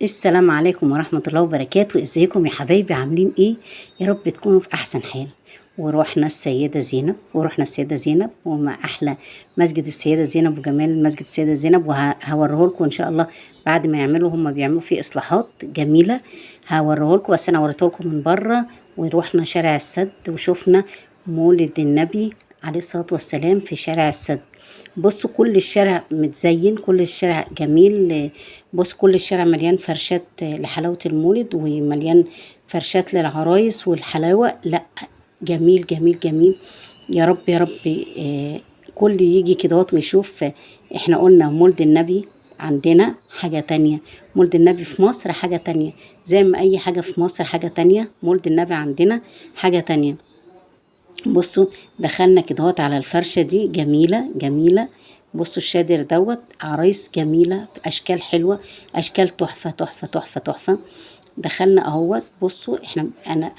السلام عليكم ورحمة الله وبركاته. ازيكم يا حبايبي؟ عاملين ايه؟ يا رب تكونوا في احسن حال. ورحنا السيدة زينب، ورحنا السيدة زينب، وما احلى مسجد السيدة زينب وجمال مسجد السيدة زينب. وهوريه لكم ان شاء الله بعد ما يعملوا، هم بيعملوا فيه اصلاحات جميلة، هوريه لكم، بس انا وريته لكم من بره. ورحنا شارع السد وشفنا مولد النبي عليه الصلاة والسلام في شارع السد. بصوا كل الشارع متزين، كل الشارع جميل. بص كل الشارع مليان فرشات لحلاوة المولد، ومليان فرشات للعرايس والحلاوة. لا جميل جميل جميل. يا رب يا رب كل يجي كدهوت ويشوف. احنا قلنا مولد النبي عندنا حاجة تانية، مولد النبي في مصر حاجة تانية، زي ما اي حاجة في مصر حاجة تانية، مولد النبي عندنا حاجة تانية. بصوا دخلنا كدهوت على الفرشة دي، جميلة جميلة. بصوا الشادر دوت، عرايس جميلة، اشكال حلوة، اشكال تحفة تحفة تحفة تحفة. دخلنا اهوت. بصوا احنا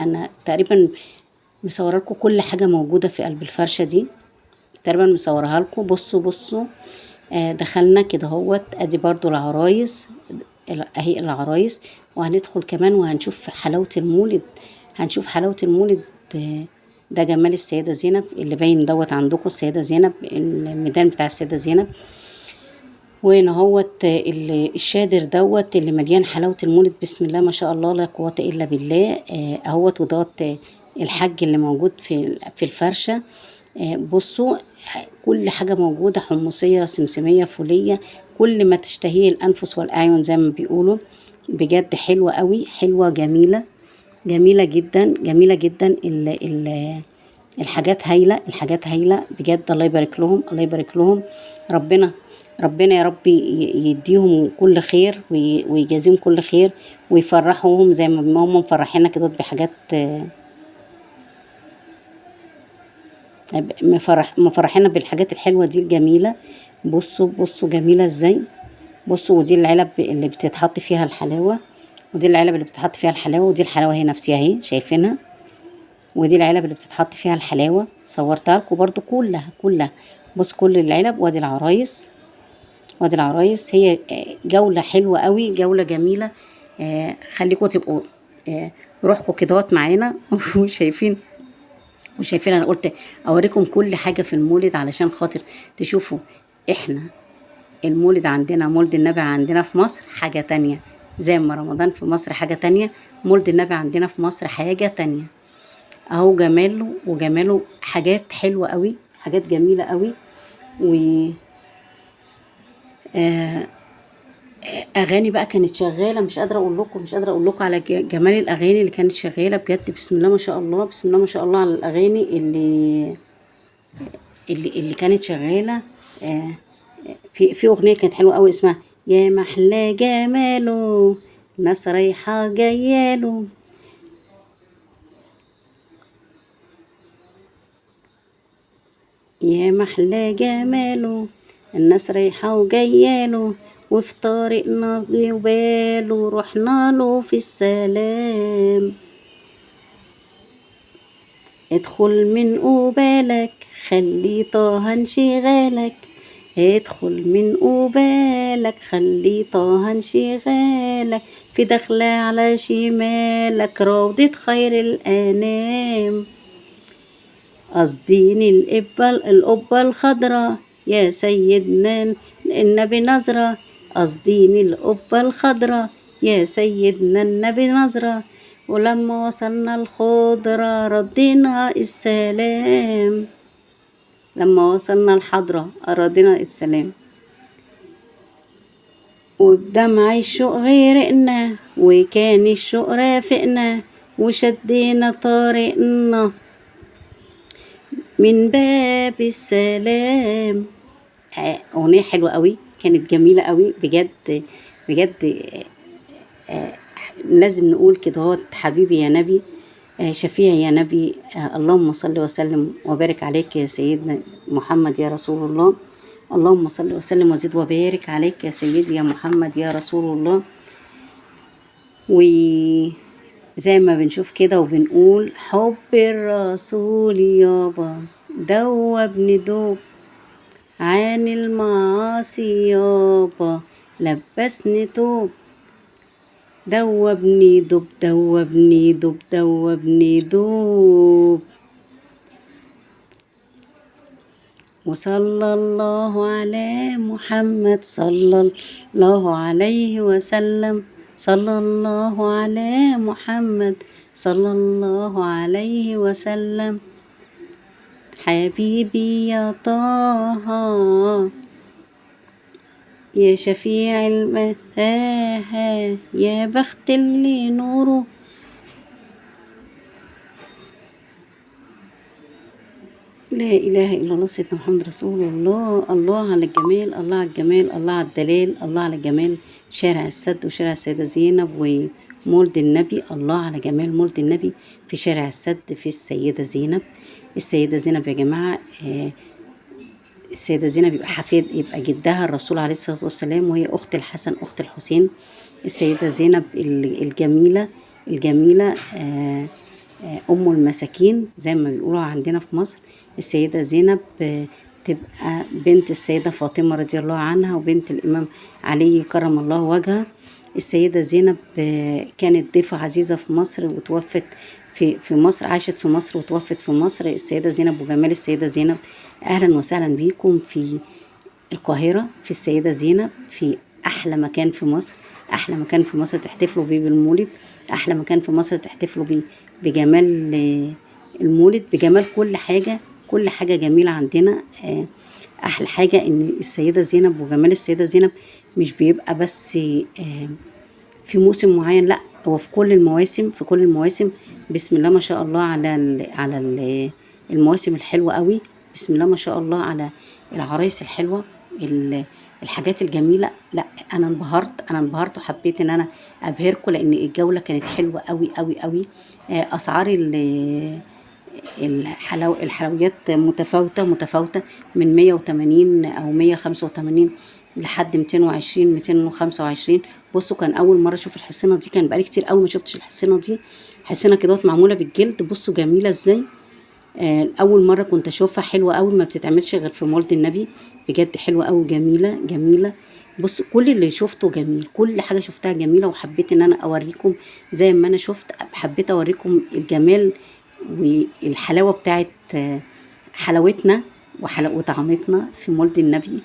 انا تقريبا مصوره لكم كل حاجة موجودة في قلب الفرشة دي، تقريبا مصورها لكم. بصوا دخلنا كده اهوت. ادي برضو العرايس، اهي العرايس. وهندخل كمان وهنشوف حلاوة المولد، هنشوف حلاوة المولد. ده جمال السيدة زينب اللي باين دوت عندكم، السيدة زينب، الميدان بتاع السيدة زينب. وهنا اهوت الشادر دوت اللي مليان حلاوة المولد، بسم الله ما شاء الله لا قوة إلا بالله. اهوت. ودوت الحاج اللي موجود في الفرشة. بصوا كل حاجة موجودة، حمصية، سمسمية، فولية، كل ما تشتهيه الأنفس والأعين زي ما بيقولوا. بجد حلوة قوي، حلوة جميلة، جميلة جدا، جميلة جدا. الحاجات هايلة، الحاجات هايلة بجد. الله يبارك لهم، الله يبارك لهم. ربنا يا رب يديهم كل خير ويجازيهم كل خير ويفرحوهم زي ما هم مفرحينا كده بحاجات، مفرحينا بالحاجات الحلوة دي الجميلة. بصوا جميلة ازاي. بصوا ودي العلب اللي بتتحط فيها الحلاوة، ودي العلب اللي بتتحط فيها الحلاوة، ودي الحلاوة هي نفسها اهي شايفينها، ودي العلب اللي بتتحط فيها الحلاوة، صورتها لكم برضو كلها. بص كل العلب. وادي العرايس، وادي العرايس. هي جولة حلوة قوي، جولة جميلة. خليكم تبقوا روحكم كدهوت معانا. وشايفين انا قلت اوريكم كل حاجة في المولد علشان خاطر تشوفوا احنا المولد عندنا، مولد النبي عندنا في مصر حاجة تانية، زي ما رمضان في مصر حاجة تانية، مولد النبي عندنا في مصر حاجة تانية. اهو جماله، وجماله حاجات حلوة قوي، حاجات جميلة قوي. و اغاني بقى كانت شغالة، مش قادرة اقول لكم، مش قادرة اقول لكم على جمال الاغاني اللي كانت شغالة بجد. بسم الله ما شاء الله، بسم الله ما شاء الله على الاغاني اللي كانت شغالة. في اغنية كانت حلوة قوي اسمها يا محلى جماله، ناس رايحة جاياله. يا محلى جماله، الناس رايحة وجاياله، وفي طريقنا جباله، رحنا له في السلام. ادخل من قبالك خلي طه انشغالك، ادخل من قبالك خلي طه انشغالك، في دخلة على شمالك روضة خير الأنام. قصدين القبة الخضراء يا سيدنا النبي نظرة، قصدين القبة الخضراء يا سيدنا النبي نظرة، ولما وصلنا الخضرة ردينا السلام، لما وصلنا الحضرة ردينا السلام. وبدمع الشوق غرقنا، وكان الشوق رافقنا، وشدينا طريقنا من باب السلام. أغنية حلوة قوي، كانت جميلة قوي بجد بجد. لازم نقول كده اهوت، حبيبي يا نبي، شفيعي يا نبي، اللهم صل وسلم وبارك عليك يا سيدنا محمد يا رسول الله، اللهم صل وسلم وزد وبارك عليك يا سيدي يا محمد يا رسول الله. وزي ما بنشوف كده وبنقول حب الرسول يابا دوبني دوب، عن المعاصي يابا لبسني توب، دوبني دوب، دوبني دوب، دوبني دوب. وصلى الله على محمد صلى الله عليه وسلم، صلى الله على محمد صلى الله عليه وسلم. حبيبي يا طه يا شفيع المتاهة، يا بخت اللي نوره. لا إله إلا الله سيدنا محمد رسول الله. الله على الجمال، الله على الجمال، الله على الدلال، الله على جمال شارع السد وشارع السيدة زينب ومولد النبي. الله على جمال مولد النبي في شارع السد في السيدة زينب. السيدة زينب يا جماعة، السيدة زينب يبقى حفيد، يبقى جدها الرسول عليه الصلاة والسلام، وهي أخت الحسن أخت الحسين. السيدة زينب الجميلة، الجميلة، أم المساكين زي ما بيقولوا عندنا في مصر. السيدة زينب تبقى بنت السيدة فاطمة رضي الله عنها وبنت الإمام علي كرم الله وجهه. السيدة زينب كانت ضيفة عزيزة في مصر وتوفت في مصر، عاشت في مصر وتوفت في مصر. السيدة زينب وجمال السيدة زينب. أهلا وسهلا بيكم في القاهرة في السيدة زينب، في أحلى مكان في مصر، أحلى مكان في مصر تحتفلوا بيه بالمولد، أحلى مكان في مصر تحتفلوا بيه بجمال المولد، بجمال كل حاجة، كل حاجة جميلة عندنا. أحلى حاجة إن السيدة زينب وجمال السيدة زينب مش بيبقى بس في موسم معين، لا هو في كل المواسم، في كل المواسم. بسم الله ما شاء الله على المواسم الحلوة قوي، بسم الله ما شاء الله على العرايس الحلوة، الحاجات الجميلة. لا أنا انبهرت، أنا انبهرت وحبيت إن أنا أبهركم لأن الجولة كانت حلوة قوي قوي قوي. أسعار الحلويات متفاوتة، متفاوتة من 180 أو 185 لحد 220، 225. بصوا كان أول مرة أشوف الحصينة دي، كان بقالي كتير قوي ما شفتش الحصينة دي. حصينة كده معمولة بالجلد، بصوا جميلة إزاي. أول مرة كنت أشوفها، حلوة قوي، ما بتتعملش غير في مولد النبي، بجد حلوة قوي، جميلة جميلة. بص كل اللي شفته جميل، كل حاجة شفتها جميلة، وحبيت إن أنا أوريكم زي ما أنا شفت، حبيت أوريكم الجمال والحلاوة بتاعت حلاوتنا وطعمتنا في مولد النبي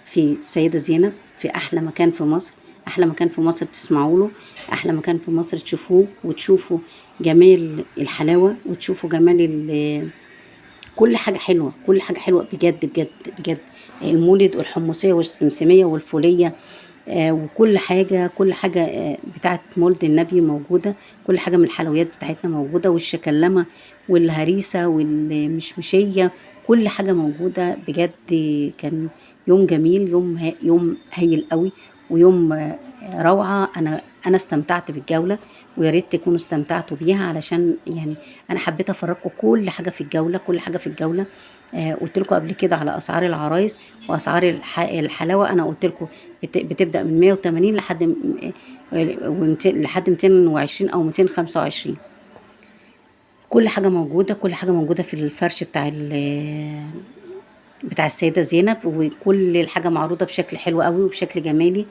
في السيدة زينب، في أحلى مكان في مصر، أحلى مكان في مصر تسمعوا له، أحلى مكان في مصر تشوفوه وتشوفوا جمال الحلاوة وتشوفوا جمال كل حاجة حلوة، كل حاجة حلوة بجد بجد بجد. المولد والحمصية والسمسمية والفولية، وكل حاجة، كل حاجة بتاعت مولد النبي موجودة، كل حاجة من الحلويات بتاعتنا موجودة، والشكلمة والهريسة والمشمشية، كل حاجة موجودة بجد. كان يوم جميل، يوم هايل قوي، ويوم روعة. أنا استمتعت بالجولة، ويا ريت تكونوا استمتعتوا بيها، علشان يعني أنا حبيت أفرجكم كل حاجة في الجولة، كل حاجة في الجولة. قلت لكم قبل كده على أسعار العرايس وأسعار الحلاوة، أنا قلت لكم بتبدأ من 180 لحد 220 أو 225. كل حاجة موجودة، كل حاجة موجودة في الفرش بتاع السيدة زينب، وكل الحاجة معروضة بشكل حلو قوي وبشكل جمالي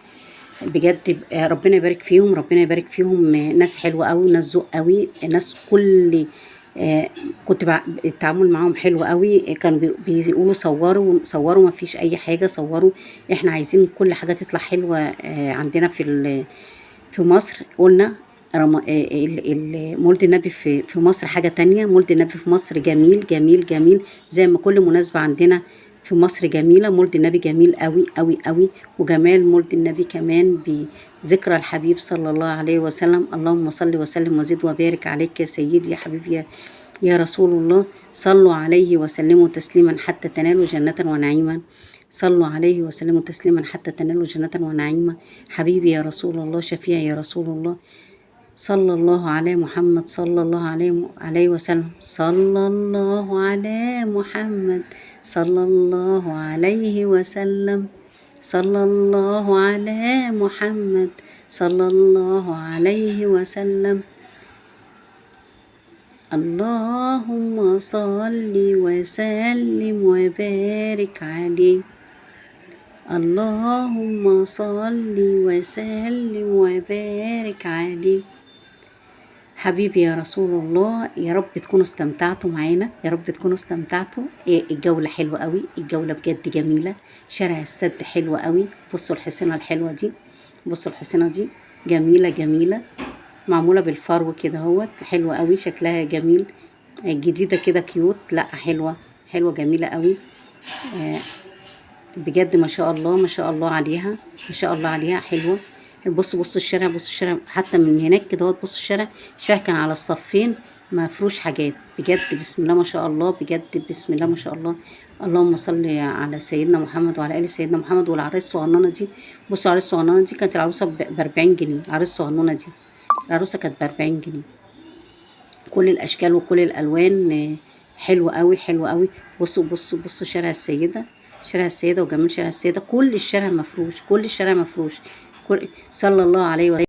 بجد. ربنا يبارك فيهم، ربنا يبارك فيهم، ناس حلوة قوي، ناس ذوق قوي، ناس كل كنت التعامل معاهم حلو قوي. كانوا بيقولوا صوروا صوروا، ما فيش اي حاجة، صوروا، احنا عايزين كل حاجة تطلع حلوة. عندنا في مصر قلنا مولد النبي في مصر حاجة تانية. مولد النبي في مصر جميل جميل جميل، زي ما كل مناسبة عندنا في مصر جميلة، مولد النبي جميل قوي قوي قوي. وجمال مولد النبي كمان بذكرى الحبيب صلى الله عليه وسلم. اللهم صل وسلم وزد وبارك عليك يا سيدي يا حبيبي يا رسول الله. صلوا عليه وسلموا تسليما حتى تنالوا جنة ونعيما. صلوا عليه وسلموا تسليما حتى تنالوا جنة ونعيما. حبيبي يا رسول الله، شفيعي يا رسول الله، صلى الله على محمد صلى الله عليه وسلم. صلى الله على محمد صلى الله عليه وسلم. صلى الله على محمد صلى الله عليه وسلم. اللهم صل وسلم وبارك عليه. اللهم صل وسلم وبارك عليه. حبيبي يا رسول الله. يا رب تكونوا استمتعتوا معانا، يا رب تكونوا استمتعتوا. الجولة حلوة قوي، الجولة بجد جميلة. شارع السد حلو قوي. بصوا الحصينة الحلوة دي، بصوا الحصينة دي جميلة جميلة، معمولة بالفرو كده اهوت، حلوة قوي، شكلها جميل، جديدة كده cute. لا حلوة حلوة جميلة قوي. بجد ما شاء الله، ما شاء الله عليها، ما شاء الله عليها، حلوة. بصوا بصوا الشارع، بصوا الشارع حتى من هناك كده اهوت. بصوا الشارع، الشارع كان على الصفين ما فيهوش حاجات بجد. بسم الله ما شاء الله، بجد بسم الله ما شاء الله. اللهم صل على سيدنا محمد وعلى ال سيدنا محمد. والعرايس الصغننه دي، بصوا العرايس الصغننه دي كانت العروسة ب40 جنيه. العرايس الصغننه دي العروسة كانت ب40 جنيه. كل الاشكال وكل الالوان، حلوة قوي، حلوة قوي. بصوا بصوا بصوا شارع السيدة، شارع السيدة وجمال شارع السيدة. كل الشارع مفروش، كل الشارع مفروش. كل صلى الله عليه وسلم.